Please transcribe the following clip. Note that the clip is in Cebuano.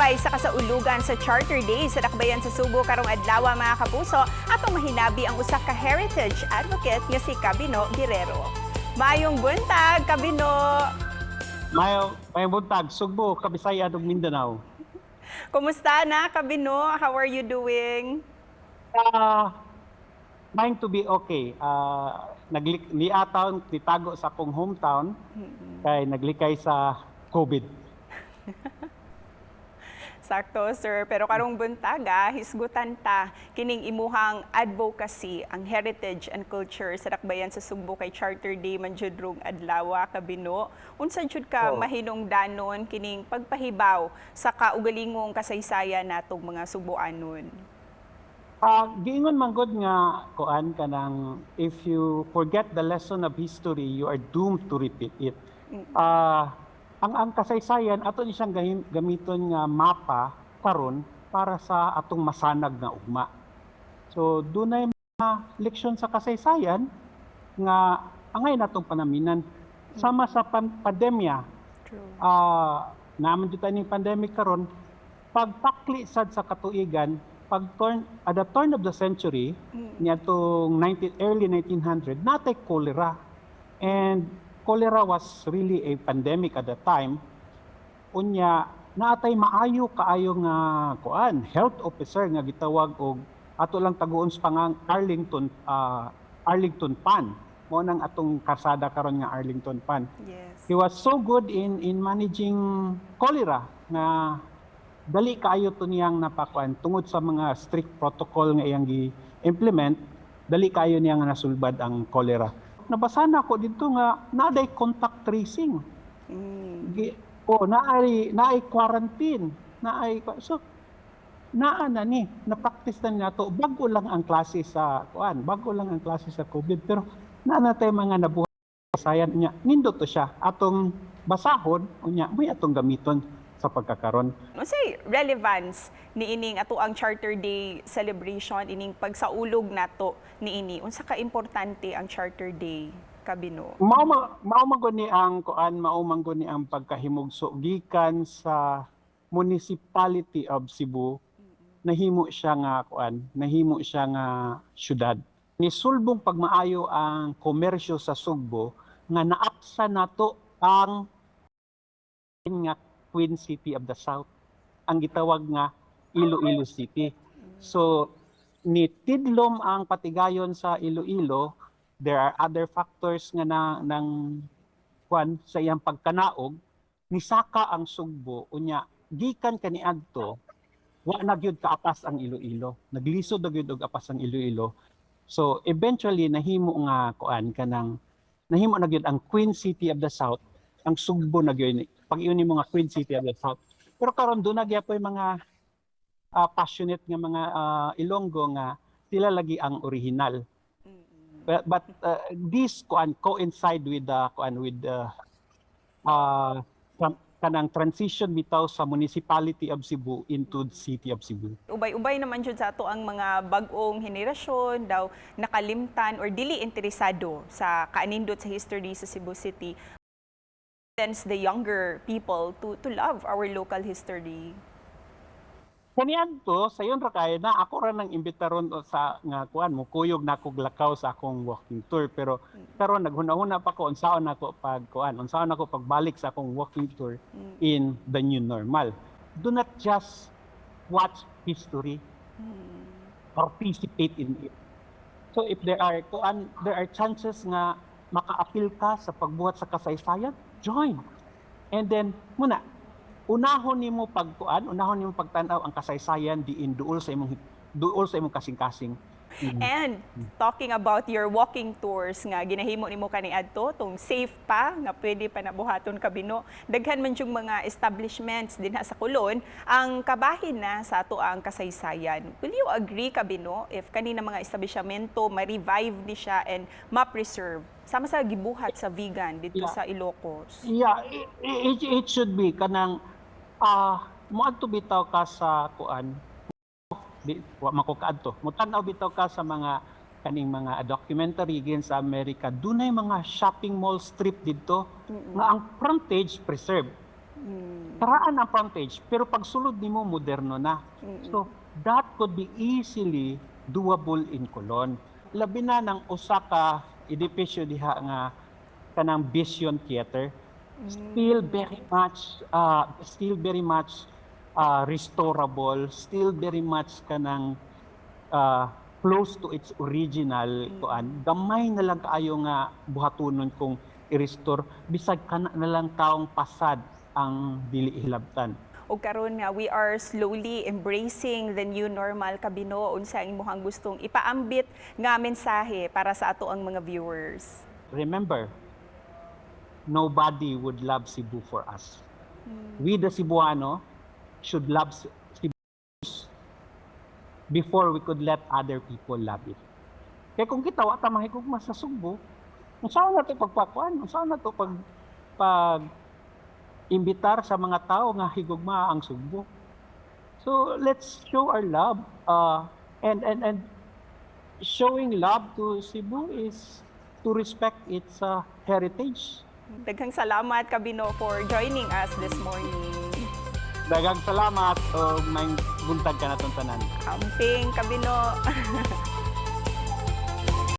Ubay-ubay sa kasaulugan sa Charter Day sa Dakbayan sa Sugbo karong adlaw, mga kapuso, atong mahinabi ang usa ka heritage advocate nga si Kabino Guerrero. Maayong buntag, Kabino! Maayong buntag, Sugbo, Kabisayan ug Mindanao. Kumusta na, Kabino? How are you doing? Trying to be okay. Naglik niataon nitago sa akong hometown kay naglikay sa COVID. Sakto, sir. Pero karong buntaga, hisgutan ta kining imuhang advocacy, ang heritage and culture sa Dakbayan sa Sugbo kay Charter Day man jud rong adlaw, Kabino. Unsa jud ka mahinungdanon kining pagpahibaw sa kaugalingong kasaysayan natong mga Sugboanon? Giingon man gud nga kuan, kanang if you forget the lesson of history, you are doomed to repeat it. Ang kasaysayan ato ni siyang gamiton nga mapa karon para sa atong masanag nga ugma. So dunay mga leksyon sa kasaysayan nga angay natong panaminan sama sa pandemya. Naa man jud ning pandemic karon, pagpakli sad sa katuigan, pag turn at the turn of the century niadtong 19 early 1900, natay cholera, and cholera was really a pandemic at that time. Unya naatay maayo kaayo nga kuan, health officer nga gitawag og, ato lang taguon sa pangang Arlington, Arlington Pan, mao nang atong karsada karon nga Arlington Pan. He was so good in managing cholera nga dali kaayo to niyang napakuan tungod sa mga strict protocol nga iyang gi-implement. Dali kaayo niya nga nasulbad ang cholera. Nabasa na ako dito nga naday contact tracing. O naay quarantine, naay, so naa na ni, na-practice na nato. Bago lang ang klase sa kuan, bago lang ang klase sa COVID, pero naa na tay mga nabuhat sayan niya. Nindot to siya atong basahon, unya may atong gamiton sa pagkakaron. Unsay relevance niining ato ang Charter Day celebration, ining pagsaulog nato niini? Unsa ka importante ang Charter Day, Kabino? Mao man gud ni ang kuan, mao man gud ni ang pagkahimugso gikan sa Municipality of Cebu, nahimo siya nga kuan, nahimo siya nga syudad. Nisulbong pagmaayo ang komersyo sa Sugbo nga naapsa nato ang nga Queen City of the South, ang gitawag nga Iloilo City. So nitidlom ang patigayon sa Iloilo. There are other factors nga na ng kuan sa iyang pagkanaog, nisaka ang Sugbo. Unya gikan kaniadto, wa na gyud kaapas ang Iloilo, naglisod na gyud og apas ang Iloilo. So eventually nahimo nga kuan, kanang nahimo na gyud ang Queen City of the South ang Sugbo na gyud, pag iyon nimo nga Queen City of the South. Pero karon duna gyapoy mga passionate nga mga Ilonggo nga sila lagi ang original, but this kuan coincide with the kuan, with the kanang transition bitaw sa Municipality of Cebu into the City of Cebu. Ubay-ubay naman jud sa ato ang mga bag-ong henerasyon daw nakalimtan or dili interesado sa kaanindot sa history sa Cebu City. The younger people to love our local history. Kaniadto sayon ra kaayo na ako ra nang imbitaron sa nga kuan, mo kuyog na akong lakaw sa akong walking tour, pero karon naghuna-huna pa ko unsaon nako pag kuan, unsaon nako pagbalik sa akong walking tour in the new normal. Do not just watch history, participate in it. So if there are kuan, there are chances nga makaapil ka sa pagbuhat sa kasaysayan, join. And then muna unahon nimo pagkuan, unahon nimo pagtan-aw ang kasaysayan diin duol sa imong kasing-kasing. And talking about your walking tours nga ginahimo nimo kaniadto tong safe pa nga pwede pa nabuhaton, Kabino. Daghan man yung mga establishments dinha sa Colon ang kabahin na sa ato ang kasaysayan. Will you agree, Kabino, if kanina mga establishmento ma-revive ni siya and ma-preserve sama sa gibuhat sa Vigan dito sa Ilocos? Yeah, it should be kanang moadto bitaw ka sa kuan, di wa man ko kaadto. Mutan-aw bitaw ka sa mga kaning mga documentary gikan sa Amerika, dunay mga shopping mall strip didto nga ang frontage preserved. Karaan ang frontage, pero pagsulod nimo, moderno na. So that could be easily doable in Colon. Labi na ng usa ka edipisyo diha nga kanang Vision Theater. Still very much restorable, still very much kanang close to its original kuan. Gamay na lang kaayo nga buhatunon kung i-restore, bisag kana na lang taong pasad ang dili hilabtan. Ug karon nga we are slowly embracing the new normal, Kabino, unsa ang imong gustong ipaambit nga mensahe para sa ato ang mga viewers? Remember, nobody would love Cebu for us. We, the Cebuano, should love Cebu before we could let other people love it. Kaya kung kita wa ta mahigugma sa Sugbo, unsaon na to pagpakuan, unsaon na to pag imbitar sa mga tao nga higugma ang Sugbo? So let's show our love and showing love to Cebu is to respect its heritage. Daghang salamat, Kabino, for joining us this morning. Daghang salamat ug maayong buntag kanatong tanan. Amping, Kabino.